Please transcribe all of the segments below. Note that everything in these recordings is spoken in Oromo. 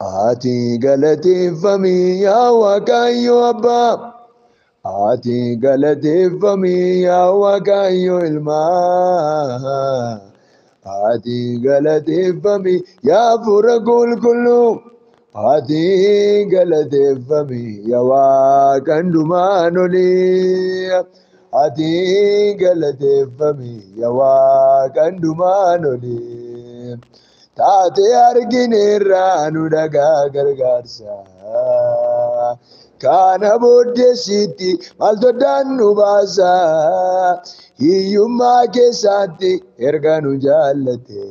Ati galateeffami yaa Waaqayyo Abbaa. Ati galateeffami yaa Waaqayyo Ilmaa. Ati galateeffami yaa Hafuura Qulqulluu. Ati galateeffami yaa Waaqa hundumaan olii. Ati galateeffami yaa Waaqa hundumaan olii. Taatee argineerraa nu dhagaa gargaarsa. Kana booddeessitti maaltu addaan nu baasa? Hiyyummaa keessatti erga nu jaallate.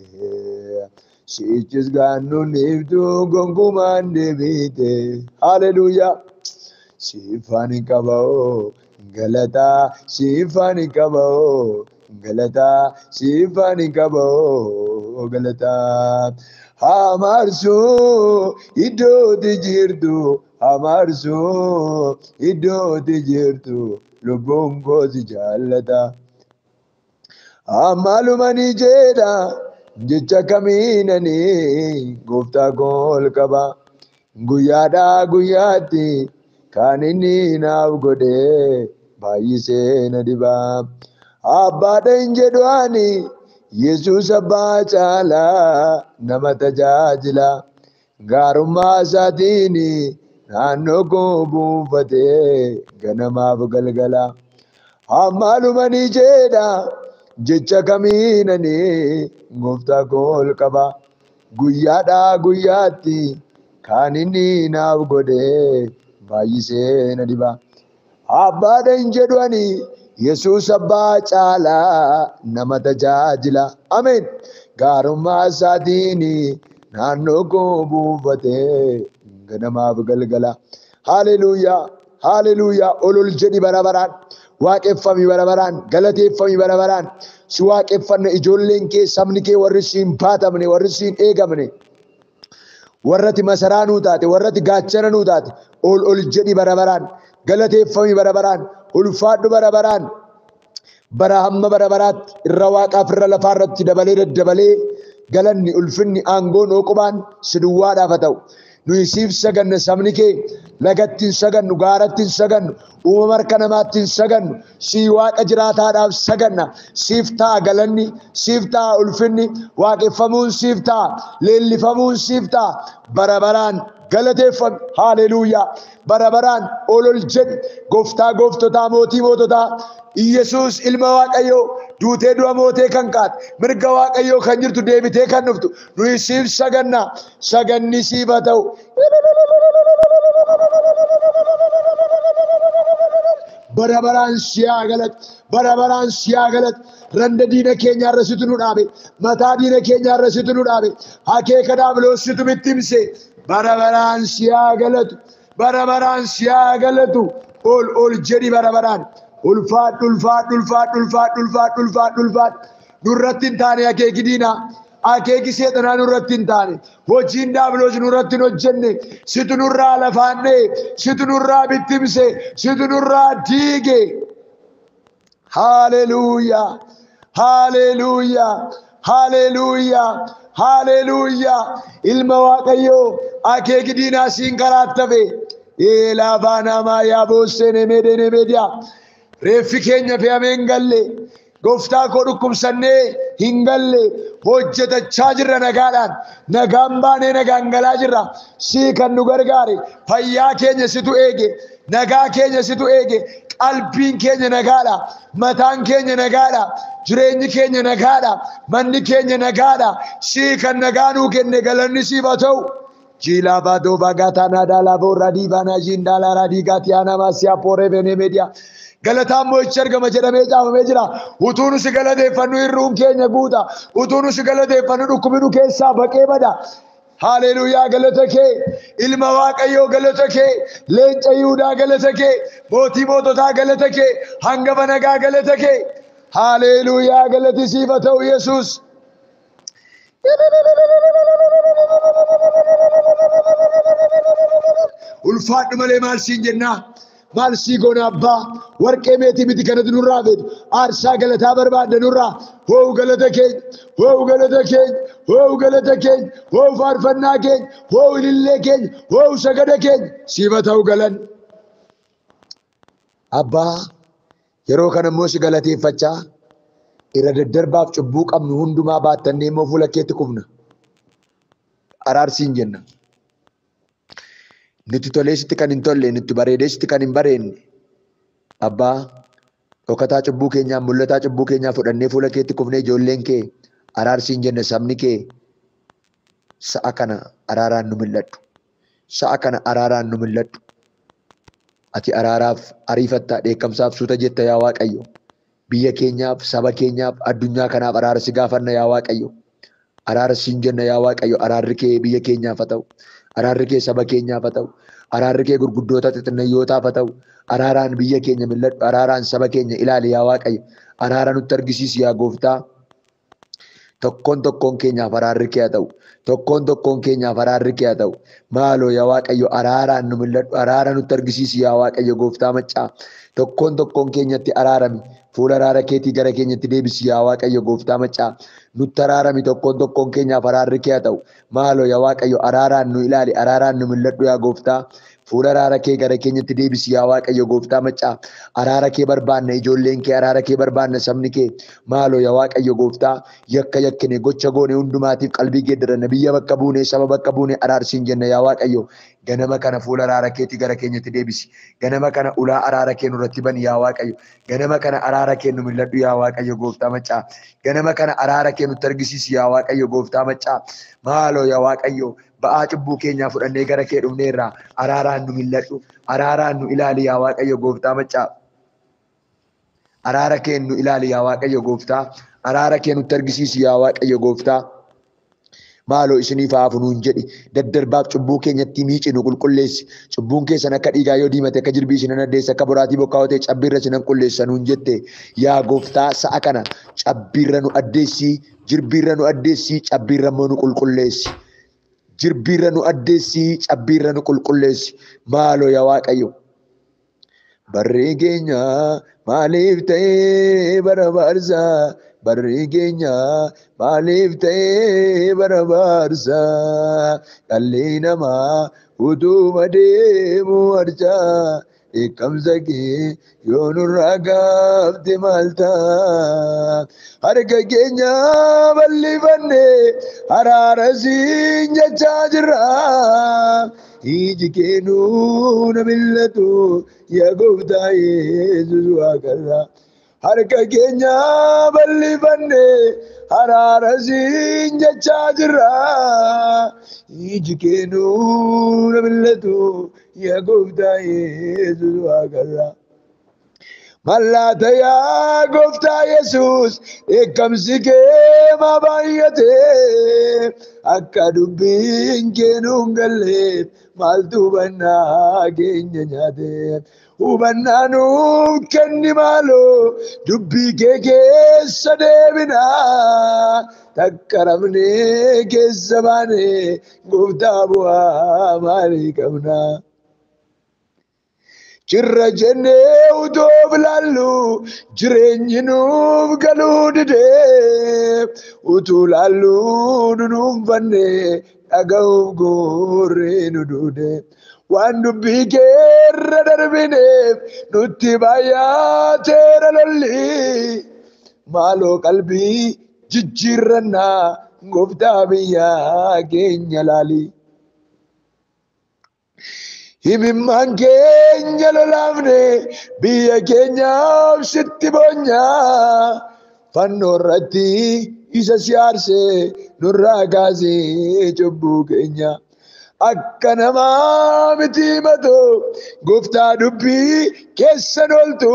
Sichis gaannuun dhiiftu gonkumaan deebite. Haleluuyaa. Siifan qaba'oo galataa, siifan qaba'oo galataa, siifan qaba'oo galataa. Hamaarsuu iddootti jirtu, hamaarsuu iddootti jirtu, lubbuun koo si jaallata. Ammaluma ni jedha jecha kamiinani gooftaa koo ol qaba. Guyyaadhaa guyyaatti kan inni naaf godhe baay'isee na dhiba. Abbaadha hin jedhu ani, Yesuus abbaa caalaa nama tajaajila. Gaarummaa isaatiin naannoo koo buufatee ganamaaf galgala. Ammaluma ni jedha jecha kamiinani gooftaa koo ol qaba. Guyyaadhaa guyyaatti kan inni naaf godhe baay'isee na dhiba. Abbaadha hin jedhu ani, Yesuus abbaa caalaa nama tajaajila. Ameen. Gaarummaa isaatiin naannoo koo buufatee ganamaaf galgala. Haleluuyaa. Haleluuyaa. Ol ol jedhi bara baraan. Waaqeffami bara baraan. Galateeffami bara baraan. Si waaqeffanna ijoolleen kee, sabni kee warri siin baatamne, warri siin eegamne. Warratti masaraa nuu taate, warratti gaachana nuu taate, ol ol jedhi bara baraan. Galateeffami bara baraan. Ulfaadhu bara baraan. Bara hamma bara baraatti irra waaqaaf irra lafaa irratti dabalee daddabalee galanni, ulfinni, aangoon, hooqubaan si duwwaadhaaf haa ta'u. Nuyi siif saganna, sabni kee lagatti hin sagannu, gaaratti hin sagannu, uumama harka namaatti hin sagannu, sii waaqa jiraataadhaaf saganna. Siif ta'a galanni, siif ta'a ulfinni, waaqeffamuun siif ta'a, leellifamuun siif ta'a. Bara baraan galateeffami. Haleluuyaa. Bara baraan ol ol jedhi. Gooftaa gooftotaa, mootii moototaa, Iyyasuus ilma Waaqayyoo, duutee du'a mootee kan kaate, mirga Waaqayyoo kan jirtu, deebitee kan dhuftu, nuyi siif saganna. Saganni siif haa ta'u. Bara baraan si haa galatu. Bara baraan si haa galatu. Randa diina keenyaa irra situ nu dhaabe. Mataa diina keenyaa irra situ nu dhaabe. Akeeka daabiloos situ bittimse. Bara baraan si haa galatu. Bara baraan si haa galatu. Ol ol jedhi bara baraan. Ulfaadhu, ulfaadhu, ulfaadhu, ulfaadhu, ulfaadhu, ulfaadhu, ulfaadhu. Nurratti hin taane akeeki diinaa. Akeeki seexanaa nurratti hin taane. Hojiin daabiloos nurratti hin hojjenne. Situ nurraa lafaanne. Situ nurraa bittimse. Situ nurraa diige. Haleluuyaa. Haleluuyaa. Haleluuyaa. Haleluuyaa. Ilma Waaqayyoo, akeeki diinaa siin karaattafe. Eelaa namaa yaa boossee meedee meediyaa. Reeffi keenya fe'amee hin galle. Gooftaa koo, dhukkubsannee hin galle. Hojjetachaa jirra nagaadhaan. Nagaan baanee nagaan galaa jirra. Sii kan nu gargaare. Fayyaa keenya situ eege. Nagaa keenya situ eege. Qalbiin keenya nagaadha. Mataan keenya nagaadha. Jireenyi keenya nagaadha. Manni keenya nagaadha. Sii kan nagaa nuu kenne, galanni siif haa ta'u. Jila bado bagatana dala borra divana jindala radiigatiana masia pore bene media. Galataan mo'ichi argama jedhamee caafamee jira. Utuu nu si galateeffannu hirruun keenya guuta. Utuu nu si galateeffannu dhukkubni nu keessaa baqee bada. Haleluuyaa, galata kee, ilma Waaqayyoo, galata kee, leenca Yihudaa, galata kee, mootii moototaa, galata kee, hangafa nagaa, galata kee. Haleluuyaa, galati siif haa ta'u Yesuus. Ulfaadhu malee maal siin jennaa? Maal sii goona abbaa? Warqee meetii miti kanatu nurraa feetu. Aarsaa galataa barbaadda nurraa. Hoo galata keenya, hoo galata keenya, hoo galata keenya, hoo faarfannaa keenya, hoo ilillee keenya, hoo sagada keenya siif haa ta'u galan. Abbaa, yeroo kana immoo si galateeffachaa irra daddarbaaf cubbuu qabnu hundumaa baattannee immoo fuula keetti kufna. Araarsiin jenna. Nuti toleessitti kan hin tolle, nuti bareedeessitti kan hin bareedne. Abbaa, dhokataa cubbuu keenyaa, mul'ataa cubbuu keenyaa fudhannee fuula keetti kufnee ijoolleen kee araarsiin jenna. Sabni kee sa'a kana araaraan nu mil'adhu. Sa'a kana araaraan nu mil'adhu. Ati araaraaf ariifatta, dheekkamsaaf suuta jetta yaa Waaqayyo. Biyya keenyaaf, saba keenyaaf, addunyaa kanaaf araara si gaafanna yaa Waaqayyo. Araara siin jenna yaa Waaqayyo. Araarri kee biyya keenyaaf haa ta'u. Araarri kee saba keenyaaf haa ta'u. Araarri kee gurguddoota xixinnootaaf haa ta'u. Araaraan biyya keenya mil'adhu. Araaraan saba keenya ilaali yaa Waaqayyo. Araara nutti argisiisi yaa Gooftaa. Tokkoon tokkoon keenyaaf araarri kee haa ta'u. Tokkoon tokkoon keenyaaf araarri kee haa ta'u. Maaloo yaa Waaqayyo araaraan nu mil'adhu. Araara nutti argisiisi yaa Waaqayyo Gooftaa maccaa. Tokkoon tokkoon keenyatti araarami. Fuula araara keetii gara keenyatti deebisi yaa Waaqayyo Gooftaa maccaa. Nutti araarami, tokkoon tokkoon keenyaaf araarri kee haa ta'u. Maaloo yaa Waaqayyo araaraan nu ilaali. Araaraan nu mil'adhu yaa Gooftaa. Fuula araara kee gara keenyatti deebisi yaa Waaqayyo Gooftaa maccaa. Araara kee barbaanna ijoolleen kee, araara kee barbaanna sabni kee. Maaloo yaa Waaqayyo Gooftaa, yakka yakkine gocha goone hundumaatiif qalbii geeddaranna, biyya bakka buune, saba bakka buune araarsiin jenna yaa Waaqayyo. Ganama kana fuula araara keetii gara keenyatti deebisi. Ganama kana ulaa araara kee nurratti bani yaa Waaqayyo. Ganama kana araara kee nu mil'adhu yaa Waaqayyo Gooftaa maccaa. Ganama kana araara kee nutti argisiisi yaa Waaqayyo Gooftaa maccaa. Maaloo yaa Waaqayyo, ba'aa cubbuu keenyaa fudhannee gara kee dhufneerra. Araaraan nu mil'adhu. Araaraan nu ilaali yaa Waaqayyo Gooftaa maccaa. Araara kee nu ilaali yaa Waaqayyo Gooftaa. Araara kee nutti argisiisi yaa Waaqayyo Gooftaa. Maaloo isiniif haa hafu nuun jedhi. Daddarbaaf cubbuu keenyatti miici nu qulqulleessi. Cubbuun keessan akka dhiigaa yoo diimate akka jirbii isinan addeessa, akka boraatii bokkaa yoo ta'e cabbiirra isinan qulleessa nuun jette. Yaa Gooftaa, sa'a kana cabbiirra nu addeessi, jirbiirra nu addeessi, cabbiirra immoo nu qulqulleessi. Jirbiirra nu addeessi, cabbiirra nu qulqulleessi. Maaloo yaa Waaqayyo. Barri keenya maaliif ta'ee bara baarsa? Barri keenya maaliif ta'ee bara baarsa? Dhalli namaa utuma deemu arjaa. Dheekkamsa kee yoo nurraa gaafte maal ta'a? Harka keenya bal'ifannee araara siin jechaa jirra. Iji kee nuu na mil'atu yaa Gooftaa Yesuus waaqarra. Harka keenya bal'ifannee araara siin jechaa jirra. Iji kee nuu na mil'atu yaa Gooftaa Yesuus waaqarra. Mallaata yaa Gooftaa Yesuus, dheekkamsi kee maa baay'ate? Akka dubbiin kee nuun galleef maaltu hubannaa keenya nyaate? Hubannaa nuuf kenni maaloo, dubbii kee keessa deebinaa. Takka rafnee keessa baanee Gooftaa bu'aa maalii qabnaa? Cirra jennee utoo ilaallu jireenyi nuuf galuu didee, utuu laallu nu nuunfanne dhaga'uuf gurri nu duude. Waan dubbii keerra darbineef nutti baay'ateera lolli. Maaloo qalbii jijjiirrannaa Gooftaa biyya keenya laali. Himimmaan keenya lolaafne biyya keenyaaf sitti boonyaa. Fannoo irratti isa si aarsee nurraa kaasee cubbuu keenya. Akka namaa miti matoo Gooftaa dubbii keessan ooltu.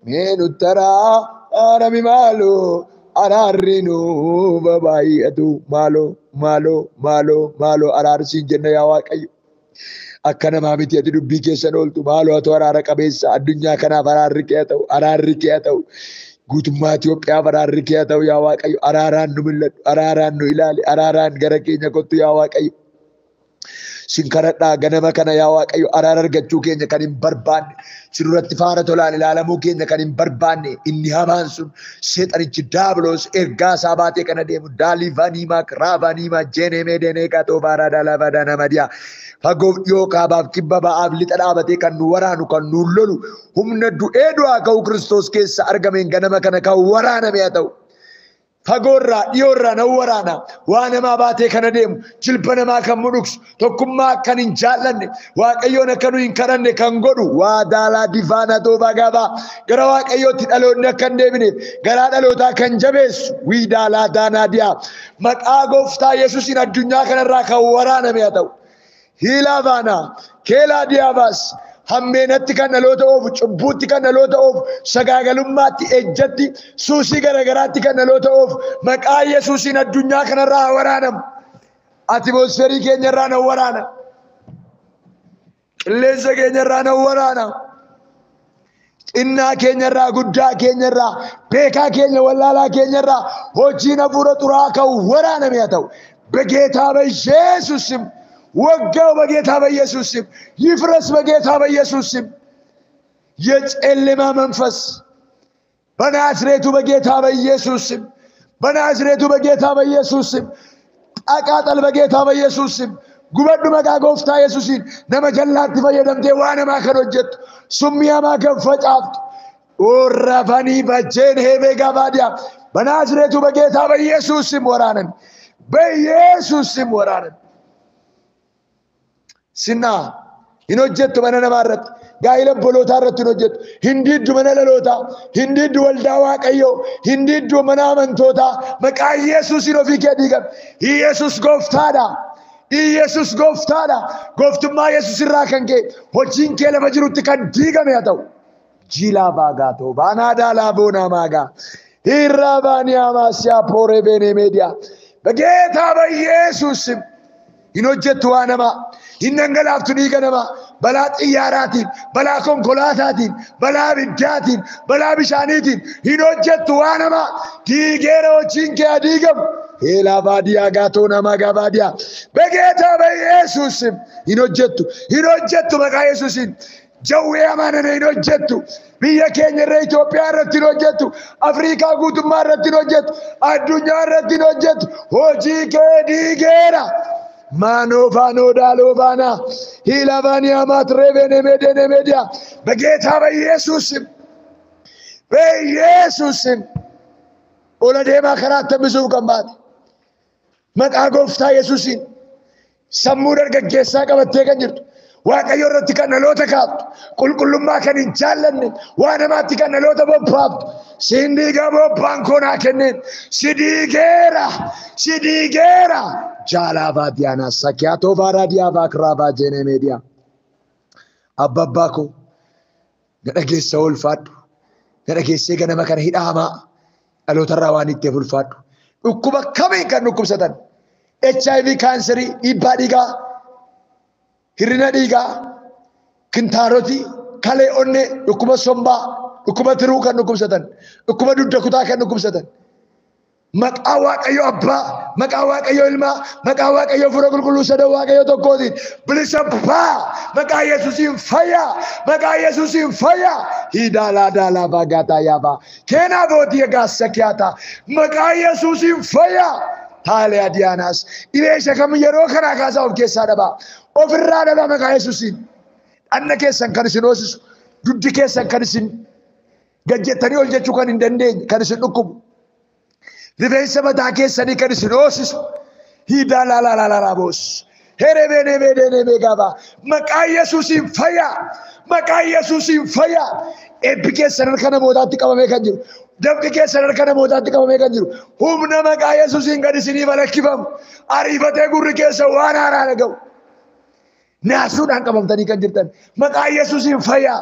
Mee nutti araarami maaloo, araarri nu baay'atu. Maaloo, maaloo, maaloo, maaloo araarsiin jenna yaa Waaqayyo. Akka namaa miti ati dubbii keessan ooltu. Maaloo ati araara qabeessa, addunyaa kanaaf araarri kee haa ta'u, araarri kee haa ta'u. Guutummaa Itoophiyaaf araarri kee haa ta'u yaa Waaqayyo. Araaraan nu mil'adhu, araaraan nu ilaali, araaraan gara keenya kottu yaa Waaqayyo. Sin kadhadhaa ganama kana yaa Waaqayyo araara argachuu keenya kan hin barbaanne, si duratti faana tolaan ilaalamuu keenya kan hin barbaanne, inni hamaan sun seexanichi daabiloos ergaa isaa baatee kana deemu daaliivaniimaa raavaniimaa jeeneemee deenee qaxoo baaraa daalaabadaa namadiyaa fagoof dhiyoo kaabaaf kibba ba'aaf lixa dhaabatee kan nu waraanu kan nu lolu humna du'ee du'aa ka'u Kiristoos keessa argameen ganama kana kan waraaname haa ta'u. Fagoorraa dhiyoorraa nan waraana waa namaa baatee kana deemu jilba namaa kan mudhuksu tokkummaa kan hin jaallanne Waaqayyoon akka nu hin kadhanne kan godhu waa daalaa difaana toobaa gaabaa gara Waaqayyootti dhaloonni akka hin deebineef garaa dhalootaa kan jabeessu wii daalaa daanaa diyaa maqaa gooftaa Yesuusiin addunyaa kanarraa kan waraaname haa ta'u. Hiilaa baanaa keelaa diyaabaas hammeenatti kan dhaloota oofu, cubbuutti kan dhaloota oofu, sagaagalummaatti, ejjatti, suusii garagaraatti kan dhaloota oofu, maqaa Yesuusiin addunyaa kanarraa haa waraanamu. Atimoosferii keenyarraa nan waraana. Qilleensa keenyarraa nan waraana. Xinnaa keenyarraa, guddaa keenyarraa, beekaa keenya, wallaalaa keenyarraa hojiin hafuura xuraa'aa kan waraaname haa ta'u. በጌታ በኢየሱስ ስም ወጋው። በጌታ በኢየሱስ ስም ይፍረስ። በጌታ በኢየሱስ ስም የጨለማ መንፈስ በናዝሬቱ በጌታ በኢየሱስ ስም፣ በናዝሬቱ በጌታ በኢየሱስ ስም ተቃጠል። በጌታ በኢየሱስ ስም gubadhu. Maqaa gooftaa Yesuusiin nama jallaatti fayyadamtee waa namaa kan hojjettu, summii hamaa kan facaaftu, orrafanii bajjeen heebee gabaadiyaa በናዝሬቱ በጌታ በኢየሱስ ስም ወራነን፣ በኢየሱስ ስም ወራነን። Sinna hin hojjettu mana namaa irratti, gaa'ila obbolootaa irratti hin hojjettu, hin diiddu mana dhalootaa, hin diiddu waldaa Waaqayyoo, hin diiddu mana amantootaa. Maqaa Yesuusiin ofii kee diigame. Yesuus gooftaadha. Yesuus gooftaadha. Gooftummaa Yesuus irraa kan ka'e hojiin kee lafa jirutti kan diigame haa ta'u. Jilaa baagaatoo baanaa daalaa boonaa maagaa hirraa baaniyaa maasiyaa pooree beenee meediyaa በጌታ በኢየሱስ ስም hin hojjettu waa namaa, hin dhangalaaftu dhiiga namaa, balaa xiyyaaraatiin, balaa konkolaataatiin, balaa ibiddaatiin, balaa bishaaniitiin hin hojjettu waa namaa. Diigeera, hojiin kee haa diigamu. Heelaa baadiyaa gaatoo namaa gabaadiyaa በጌታ በኢየሱስ ስም hin hojjettu, hin hojjettu. Maqaa Yesuusiin jawwee amaanana hin hojjettu. Biyya keenya irra, Itoophiyaa irratti hin hojjettu, Afrikaa guutummaa irratti hin hojjettu, addunyaa irratti hin hojjettu. Hojii kee diigeera. ማኖ ፋኖ ዳሎ ባና ሂላባኒያ ማትሬቤኔ ሜዴኔ ሜዲያ በጌታ በኢየሱስ ስም፣ በኢየሱስ ስም ኦለ deemaa karaatti hambisuuf kan baate maqaa gooftaa Yesuusiin sammuu dargaggeessaa qabattee kan jirtu, Waaqayyo irratti kan dhaloota kaaftu, qulqullummaa kan hin jaallanne, waa namaatti kan dhaloota bobbaaftu, siin diigaa bobbaan koo naa kenneen si diigeera, si diigeera. Jaalaabaa diyaanaa sakiyaatoo baaraa diyaabaa kiraabaa jeenee meediyaa. Abba abbaa koo na dhageessa, ulfaadhu. Na dhageessee ganama kana hidha hamaa dhalootarraa waan itti ulfaadhu. Dhukkuba kamiin kan dhukkubsatan, HIV, kaanserii, dhiibbaa dhiigaa, hir'ina dhiigaa, kintaarotii, kalee, onnee, dhukkuba sombaa, dhukkuba tiruu kan dhukkubsatan, dhukkuba dugda kutaa kan dhukkubsatan, maqaa Waaqayyo Abbaa, maqaa Waaqayyo Ilmaa, maqaa Waaqayyo Hafuura Qulqulluu sadan Waaqayyo tokkootiin bilisa baa. Maqaa Yesuusiin fayyaa, maqaa Yesuusiin fayyaa. Hidaalaa daalaa baagaataa yaabaa keenaa bootii gaassa kiyaataa maqaa Yesuusiin fayyaa. Haala diyaanaas dhibee isa kam yeroo kanaa kaasaa of keessaa dhabaa, ofirraa dhabaa maqaa Yesuusiin. Dhanna keessan kan isin hoosisu, duddi keessan kan isin gajjettanii ol jechuu kan hin dandeenye kan isin dhukkubu, rifeensa mataa keessanii kan isin hoosisu, hiidaa laalaalaalaa boos hereebeeneebeeneebee gaabaa maqaa Yesuusiin fayyaa, maqaa Yesuusiin fayyaa. Eebbi keessan harka namootaatti qabamee kan jiru, dafqi keessan harka namootaatti qabamee kan jiru, humna maqaa Yesuusiin gad isinii balakkifamu. Ariifatee gurri keessa waan haaraa dhaga'u. Naasuudhaan qabamtanii kan jirtan maqaa Yesuusiin fayyaa.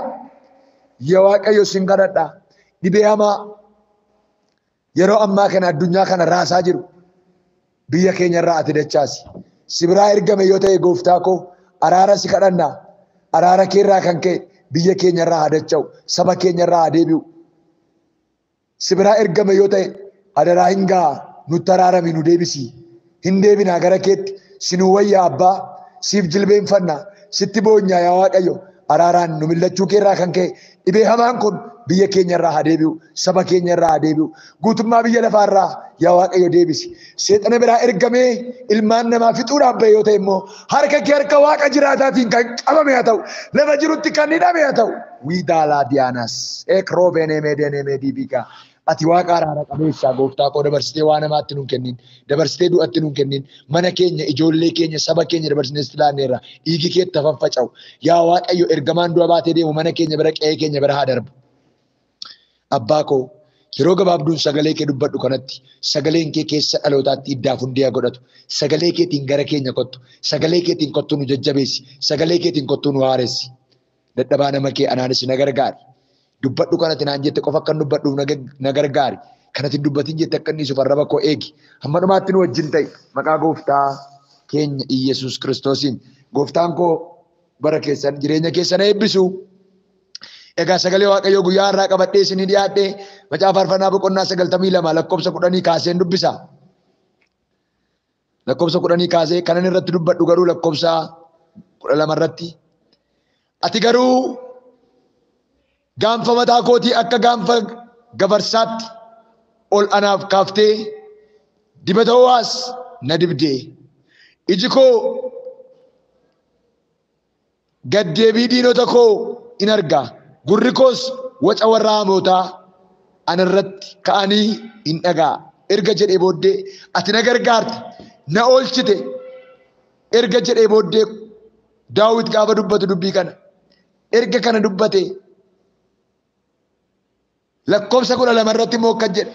Yaa Waaqayyo sin kadhadha. Dhibee hamaa yeroo ammaa kana addunyaa kana raasaa jiru biyya keenya irraa ati dachaasi. Si biraa ergame yoo ta'e gooftaa koo araara si kadhanna. Araara kee irraa kan ka'e biyya keenya irraa haa dacha'u. Saba keenya irraa haa deebi'u. Si biraa ergame yoo ta'e adaraa hin ga'a, nutti araarami, nu deebisi. Hin deebinaa gara keetti, si nu wayyaa abbaa. Siif jilbeenfanna. Sitti boonyaa yaa Waaqayyo. Araaraan nu millachuu keerraa kan ka'e dhibee hamaan kun biyya keenya irraa haa deebi'u, saba keenya irraa haa deebi'u, guutummaa biyya lafaa irraa yaa Waaqayyo deebisi. Seexana biraa ergamee ilmaan namaa fixuudhaaf ba'e yoo ta'e immoo harka kee harka Waaqa jiraataatiin kan qabame haa ta'u, lafa jirutti kan hidhame haa ta'u. Wiidaalaa Diyaanas Ekroovenemedenemeediibikaa. Ati Waaqa araara qabeessaa gooftaa koo dabarsitee waa namaatti nuun kennin, dabarsitee du'atti nuun kennin, mana keenya, ijoollee keenya, saba keenya dabarsinee sitti laanneerra, dhiigi kee itti faffaca'u. Yaa Waaqayyo ergamaan du'a baatee deemu mana keenya bira, qe'ee keenya bira haa darbu. Abbaa koo yeroo gabaabduun sagalee kee dubbadhu kanatti sagaleen kee keessa dhalootaatti iddaaf hundee haa godhatu. Sagalee keetiin gara keenya kottu, sagalee keetiin kottu nu jajjabeessi, sagalee keetiin kottu nu haaressi. Dadhabaa nama kee anaanis na gargaari. Dubbadhu kanatti naan jette qofa akkan dubbadhuuf na gargaari. Kanatti dubbatin jette akka inni arraba koo eegi. Hamma dhumaatti nu wajjin ta'i. Maqaa gooftaa keenya Iyyasuus Kiristoosiin. Gooftaan koo bara keessan jireenya keessan eebbisu. Egaa sagalee Waaqayyoo guyyaa har'aa qabadhee isinii dhiyaadhee macaafa faarfannaa boqonnaa 92 lakkoofsa 10 kaaseen dubbisa. Lakkoofsa 10 kaasee kanan irratti dubbadhu garuu lakkoofsa 12 irratti. Ati garuu gaanfa mataa kootii akka gaanfa gafarsaatti ol anaaf kaaftee dibata ho'aas na dibdee. Iji koo gaddeebii diinota koo in arga. Gurri koos waca warra hamootaa anarratti ka'anii hin dhaga'a. Erga jedhee booddee ati na gargaarte, na oolchite. Erga jedhee booddee Daawit gaafa dubbatu dubbii kana. Erga kana dubbate lakkoofsa 12 irratti immoo akkas jedha.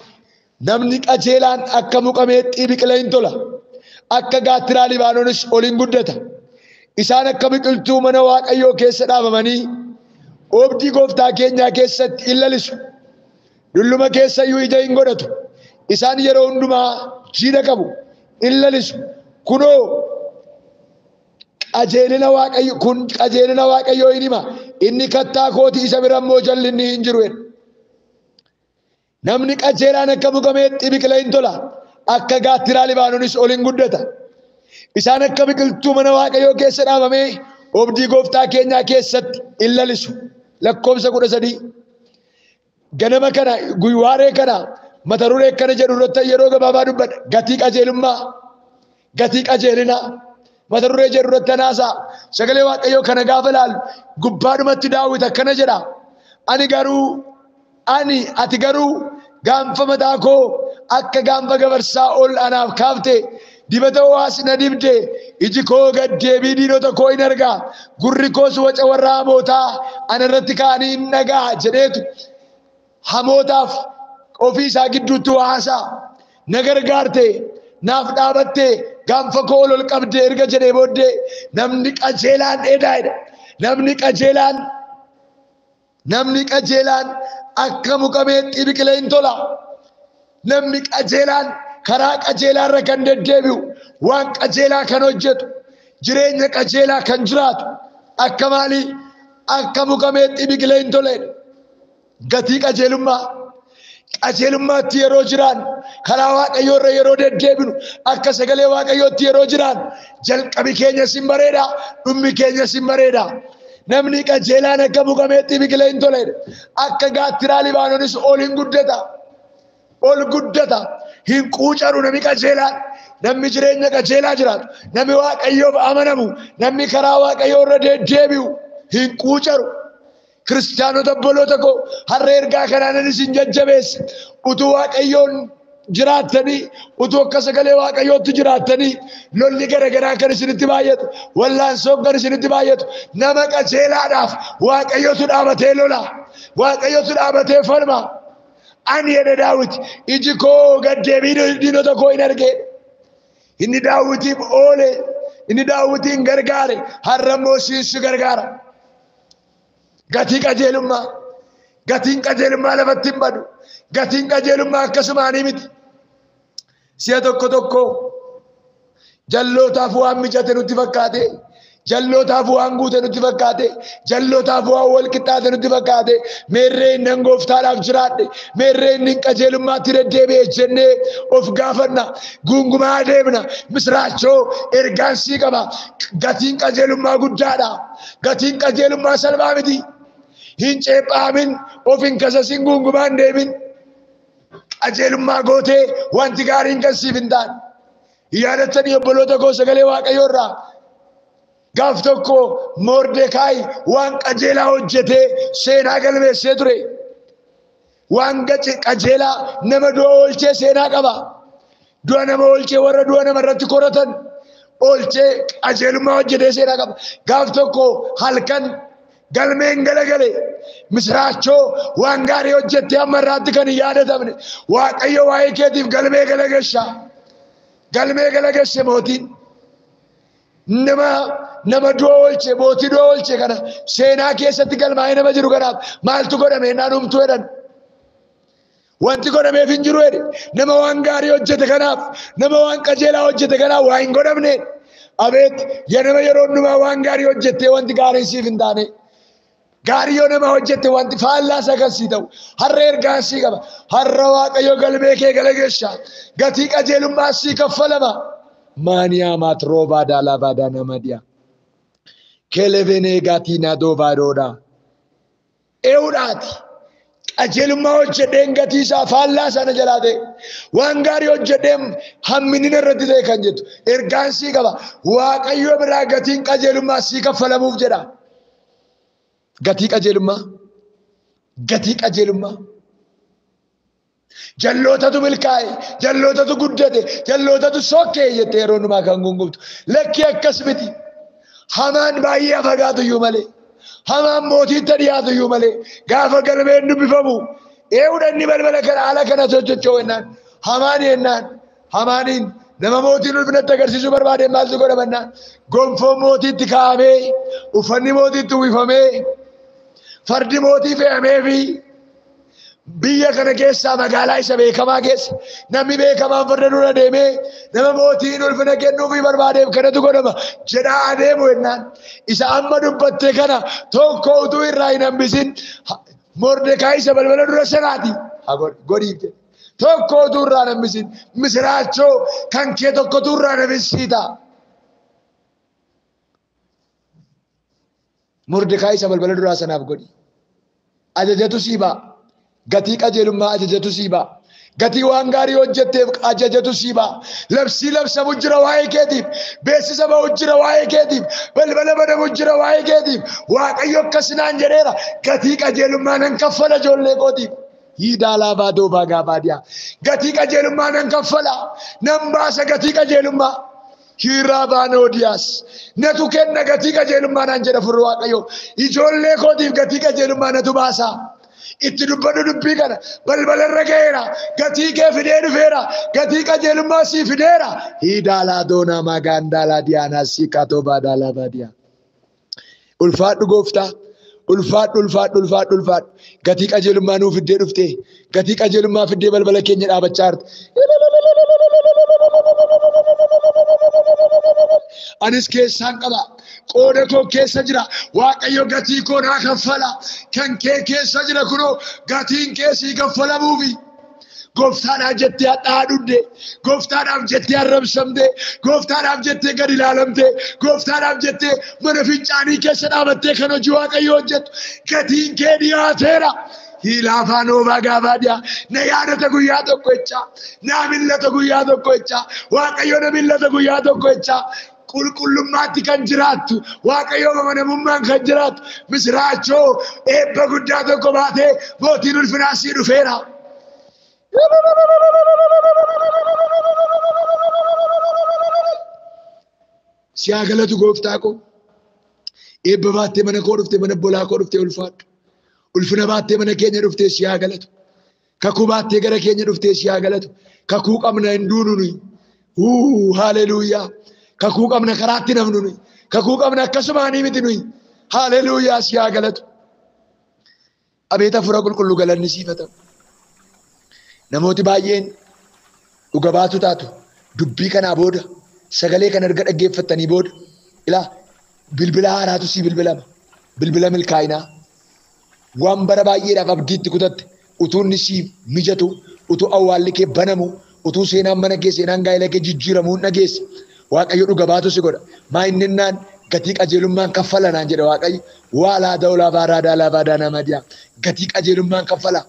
Namni qajeelaan akka muka meexxii biqila hin tola. Akka gaattiraa Libaanoonis ol hin guddata. Isaan akka biqiltuu mana Waaqayyoo keessa dhaabamanii oobdii gooftaa keenyaa keessatti hin lalisu. Dulluma keessa iyyuu ija hin godhatu. Isaan yeroo hundumaa jiidha qabu, hin lalisu. Kunoo qajeelina Waaqayyo kun qajeelina Waaqayyoo hin hima. Inni kattaa kooti isa bira immoo jallinni hin jiru. Namni qajeelaan akka muka meexxii biqila hin tola. Akka gaattiraa Libaanoonis ol hin guddata. Isaan akka biqiltuu mana Waaqayyoo keessa dhaabamee oobdii gooftaa keenyaa keessatti hin lalisu. Lakkoofsa 13. Ganama kana guyyaaree kana mata duree akkana jedhu irratti yeroo gabaabaa dubbadha. Gatii qajeelummaa, gatii qajeelinaa mata duree jedhu irratti anaasaa. Sagalee Waaqayyoo kana gaafa ilaallu gubbaadhumatti Daawit akkana jedha. Ati garuu gaanfa mataa koo akka gaanfa gafarsaa ol anaaf kaafte, dibata ho'aas na dibde. Iji koo gaddeebii diinota koo hin arga, gurri koos waca warra hamootaa ana irratti ka'anii hin dhaga'a jedheetu hamootaaf ofii isaa gidduutti waa haasa'a. Na gargaarte, naaf dhaabatte, gaanfa koo ol qabde erga jedhee booddee namni qajeelaan dheedaa'edha. Namni qajeelaan akka muka meexxii biqila hin tola. Namni qajeelaan karaa qajeelaa irra kan deddeebi'u, waan qajeelaa kan hojjetu, jireenya qajeelaa kan jiraatu akka maalii? Akka muka meexxii biqila hin toledha. Gatii qajeelummaa. Qajeelummaatti yeroo jiraan, karaa Waaqayyoo irra yeroo deddeebinu, akka sagalee Waaqayyootti yeroo jiraan, jalqabi keenya sin bareeda, dhummi keenya sin bareeda. Namni qajeelaan akka muka meexxii biqila hin toledha. Akka gaattiraa Libaanoonis ol hin guddata. Ol guddata. Hin quucaru namni qajeelaan. Namni jireenya qajeelaa jiraatu, namni Waaqayyoof amanamu, namni karaa Waaqayyoo irra deddeebi'u hin quucaru. Kiristaanota obboloota koo har'a ergaa kanaan isin jajjabeessa. Utuu Waaqayyoon jiraattanii, utuu akka sagalee Waaqayyootti jiraattanii, lolli garaagaraa kan isinitti baay'atu, wallaansoon kan isinitti baay'atu, nama qajeelaadhaaf Waaqayyotu dhaabatee lola. Waaqayyotu dhaabatee falma. Ani jedhe Daawit, iji koo gaddeebii diinota koo hin arge. Inni Daawitiif oole, inni Daawitiin gargaare, har'a immoo siin gargaara. Gatii qajeelummaa. Gatiin qajeelummaa lafatti hin badu. Gatiin qajeelummaa akkasumaanii miti. Si'a tokko tokko jallootaaf waan mijate nutti fakkaate, Jallootaaf waan guute nutti fakkaate, jallootaaf waan wal qixxaate nutti fakkaate, meerree inni gooftaadhaaf jiraadhe, meerree inni qajeelummaatti deddeebi'e jennee of gaafanna, guungumaa adeemna. Misiraachoo ergaan sii qaba. Gatiin qajeelummaa guddaadha. Gatiin qajeelummaa salphaa miti. Hin ceephaamin, of hin kasasin, guungumaa hin deemin. Qajeelummaa gootee wanti gaariin kan siif hin taane. Yaadattanii obboloota koo sagalee Waaqayyoo irraa gaaf tokko Mordekaayi waan qajeelaa hojjetee seenaa galmeessee ture. Waan qajeelaa nama du'a oolchee seenaa qaba. Du'a nama oolchee warra du'a nama irratti koratan oolchee qajeelummaa hojjetee seenaa qaba. Gaaf tokko halkan galmeen galagale misiraachoo waan gaarii hojjettee amma irraatti kan hin yaadatamne Waaqayyo waa'ee keetiif galmee galagalcha. Galmee galagalche mootiin. Nama du'a oolche, mootii du'a oolche kana seenaa keessatti galmaa'ee nama jiru kanaaf maaltu godhame naan humtuu jedhan. Wanti godhameef hin jiru jedhe. Nama waan gaarii hojjete kanaaf, nama waan qajeelaa hojjete kanaaf waa hin godhamne. Abeet yaa nama yeroo hundumaa waan gaarii hojjettee wanti gaariin siif hin taane. Gaarii yoo nama hojjette wanti faallaa isaa kan sii ta'u. Har'a ergaan sii qaba. Har'a Waaqayyo galmee kee galagalcha. Gatii qajeelummaa sii kaffalama. Maaniyaa maatroobaa daalaa namadiyaa. Kelevenee gatii nadoobaa dhoodhaa. Eewudhaati. Qajeelummaa hojjedheen gatii isaa faallaa sana jalaa ta'e. Waan gaarii hojjedheen hammini irratti ta'e kan jettu. Ergaan sii qaba. Waaqayyo biraa gatiin qajeelummaa sii kaffalamuuf jedha. Gatii qajeelummaa. Gatii qajeelummaa. Jallootatu milkaa'e, jallootatu guddate, jallootatu sokkee jettee yeroo hundumaa kan gungumtu. Lakki akkas miti. Hamaan baay'ee fagaatu iyyuu malee. Hamaan mootiitti dhiyaatu iyyuu malee. Gaafa galmeen dubbifamu eewudha inni balbala kana haala kana socho'u jennaan. Hamaan jennaan. Hamaaniin nama mootiin ulfinatti agarsiisuu barbaade maaltu godhama jennaan. Gonfoon mootiitti kaa'amee, uffanni mootiitti uwwifamee, fardi mootii fe'amee fi biyya kana keessaa magaalaa isa beekamaa keessa namni beekamaan farda dura deemee nama mootiin ulfina kennuufii barbaadeef kanatu godhama jedhaa adeemu jennaan. Isa amma dubbatte kana tokko utuu irraa hin hambisin Mordekaayi isa balbala dura sanaati godhiif jedhe. Tokko utuu irraa hin hambisin misiraachoo kan kee tokkotu irraa hin hambisiita. Mordekaayi isa balbala duraa sanaaf godhi. Ajajatu sii ba'a. Gatii qajeelummaa ajajatu sii ba'a. Gatii waan gaarii hojjetteef ajajatu sii ba'a. Labsii labsamu jira waa'ee keetiif. Beeksisa ba'u jira waa'ee keetiif. Balbala banamu jira waa'ee keetiif. Waaqayyo akkas naan jedheera. Gatii qajeelummaa nan kaffala ijoollee kootiif. Hiidaalaa baadoo baagaa baadiyaa. Gatii qajeelummaa nan kaffala. Nan baasa gatii qajeelummaa. Hiiraa baanoodiyaas. Natu kenna gatii qajeelummaa naan jedha furri Waaqayyo. Ijoollee kootiif gatii qajeelummaa natu baasa. Itti dubbadhu dubbii kana balbala irra ga'eera. Gatii kee fidee dhufeera. Gatii qajeelummaa sii fideera. Hiidaalaa doonaa magaandaalaa diyaanaa siikaatoo baadaalaa baadiyaa. Ulfaadhu gooftaa. Ulfaadhu ulfaadhu ulfaadhu ulfaadhu. Gatii qajeelummaa nuu fiddee dhuftee. Gatii qajeelummaa fiddee balbala keenya dhaabachaa jirti. Anis keessaan qaba. Qooda koo keessa jira. Waaqayyo gatii koo naa kaffala. Kan kee keessa jira kunoo gatiin kee sii kaffalamuufi. Gooftaadhaaf jettee hadhaa dhugde, gooftaadhaaf jettee arrabsamte, gooftaadhaaf jettee gad ilaalamte, gooftaadhaaf jettee mana fincaanii keessa dhaabattee kan hojii Waaqayyo hojjettu gatiin kee dhiyaateera. Hiilaafaa noobaa gaafaa dhiyaa. Na yaadata guyyaa tokko jechaa. Na millata guyyaa tokko jechaa. Waaqayyo na millata guyyaa tokko jechaa. Qulqullummaatti kan jiraattu, Waaqayyo amanamummaan kan jiraattu, misiraachoo eebba guddaa tokko baatee mootiin ulfinaa sii dhufeera. Si haa galatu gooftaa koo. Eebba baattee mana koo dhuftee, mana bolaa koo dhuftee ulfaadhu. Ulfina baattee mana keenya dhuftee si haa galatu. Kakuu baattee gara keenya dhuftee si haa galatu. Kakuu qabna hin duunu nuyi. Haleluuyaa. Kakuu qabna karaatti namnu nuyi. Kakuu qabna akkasumaanii miti nuyi. Haleluuyaa si haa galatu. Abeet hafuura qulqulluu galanni siif haa ta'u. Namooti baay'een dhuga baatu taatu dubbii kanaa booda sagalee kana erga dhaggeeffattanii booda ilaa Bilbila haaraatu sii bilbilama. Bilbila milkaa'inaa. Waan bara baay'eedhaaf abdiitti kutatte utuu inni siif mijatu, utuu awwaalli kee banamu, utuu seenaan mana kee seenaan gaa'ela kee jijjiiramu hin dhageessa. Waaqayyo dhuga baatu si godha. Maa inni naan gatii qajeelummaan kaffala naan jedha Waaqayyo. Waa laa da'u laafaa raadaa laafaa daanaa madiyaa. Gatii qajeelummaan kaffala.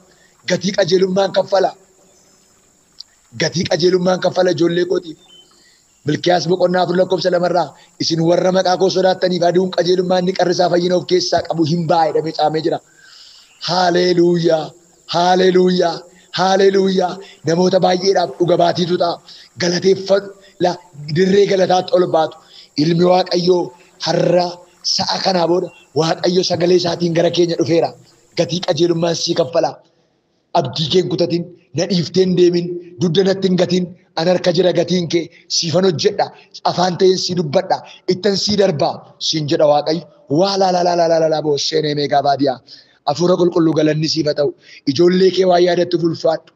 Gatii qajeelummaan kaffala. Gatii qajeelummaan kaffala ijoollee kootiif. Milkiyaas boqonnaa 4 lakkoofsa 2 irraa isin warra maqaa koo sodaattaniif aduun qajeelummaan inni qarrisaa fayyina of keessaa qabu hin ba'a jedhamee caamee jira. Haaleluuyaa! Haaleluuyaa! Haaleluuyaa! Namoota baay'eedhaaf dhuga baatiitu ta'a. Galateeffadhu. La dirree galataatti ol baatu. Ilmi Waaqayyoo har'a sa'a kanaa booda Waaqayyo sagalee isaatiin gara keenya dhufeera. Gatii qajeelummaan sii kaffala. Abdii kee hin kutatin, na dhiiftee hin deemin, dugda natti hin gatin, an harka jira gatiin kee, siifan hojjedha, afaan ta'een sii dubbadha, ittan sii darbaa, siin jedha Waaqayyo. Waa laa laa laa laa laa laa boosseenee meeqaa baadiyaa. Hafuura qulqulluu galanni siif haa ta'u. Ijoollee kee waan yaadattuuf ulfaadhu.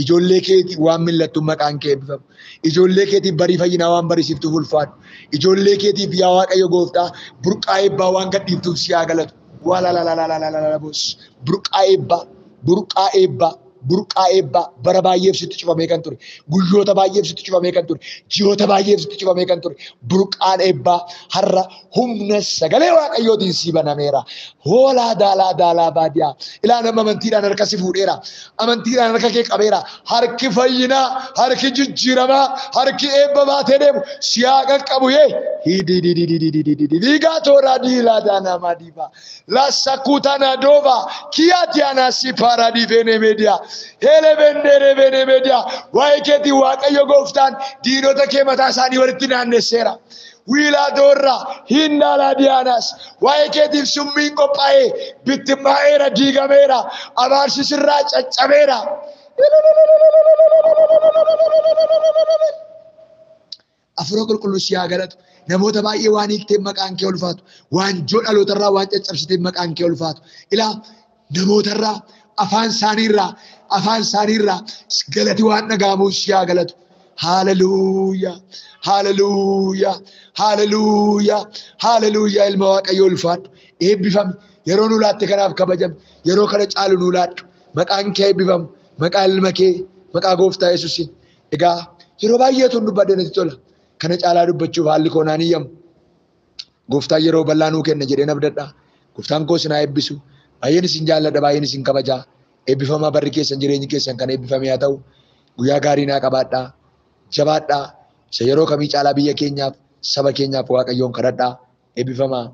Ijoollee keetiif waan mil'attuuf maqaan kee eebbifamu. Ijoollee keetiif barii fayyinaa waan barisiiftuuf ulfaadhu. Ijoollee keetiif yaa Waaqayyo gooftaa burqaa eebbaa waan gadhiiftuuf si haa galatu. Waa la la la la la la la la boos. Burqaa eebbaa, burqaa eebbaa, burqaa eebbaa bara baay'eef sitti cufamee kan ture. Guyyoota baay'eef sitti cufamee kan ture. Ji'oota baay'eef sitti cufamee kan ture. Burqaan eebbaa har'a humna sagalee Waaqayyootiin sii banameera. Hoolaa daalaa daalaa baadiyaa. Ilaa nama amantiidhaan harka si fuudheera. Amantiidhaan harka kee qabeera. Harki fayyinaa, harki jijjiiramaa, harki eebba baatee deemu si haa qaqqabu yee. Hididididididididi. Viigaa tooraa diilaa daanaa maadiifaa. Lassakuutana doova kiyaatiyaana si paaraadii meediyaa. Heelebendere bene meediyaa. Waa'ee keetiin Waaqayyo gooftaan diinota kee mataa isaanii walitti naannesseera. Wiilaa doorraa hindaalaa diyaanaas waa'ee keetiif summiin qophaa'ee bittimmaa'eera diigameera abaarsi sirraa caccabeera. Hafuura qulqulluu si haa galatu. Namoota baay'ee waan hiikteef maqaan kee ulfaatu. Waanjoo dhalootarraa waan caccabsiteef maqaan kee ulfaatu. Ilaa namootarraa afaan isaaniirraa afaan isaaniirraa galati waan dhaga'amuuf si haa galatu. Haleluuyaa! Haleluuyaa! Haleluuyaa! Haleluuyaa! Ilma Waaqayyoo ulfaadhu. Eebbifami. Yeroo nu laatte kanaaf kabajami. Yeroo kana caalu nu laadhu. Maqaan kee eebbifamu. Maqaa ilma kee, maqaa gooftaa Yesuusiin. Egaa yeroo baay'eetu dubbadhe natti tola. Kana caalaa dubbachuuf haalli koo naan iyyamu. Gooftaan yeroo bal'aa nuu kenna jedheen abdadha. Gooftaan koo isin haa eebbisu. Baay'een isin jaalladha, baay'een isin kabajaa. Eebbifamaa barri keessan jireenyi keessan kan eebbifame haa ta'u. Guyyaa gaarii naa qabaadhaa. Jabaadhaa. Isa yeroo kamii caalaa biyya keenyaaf, saba keenyaaf Waaqayyoon kadhadhaa. Eebbifamaa.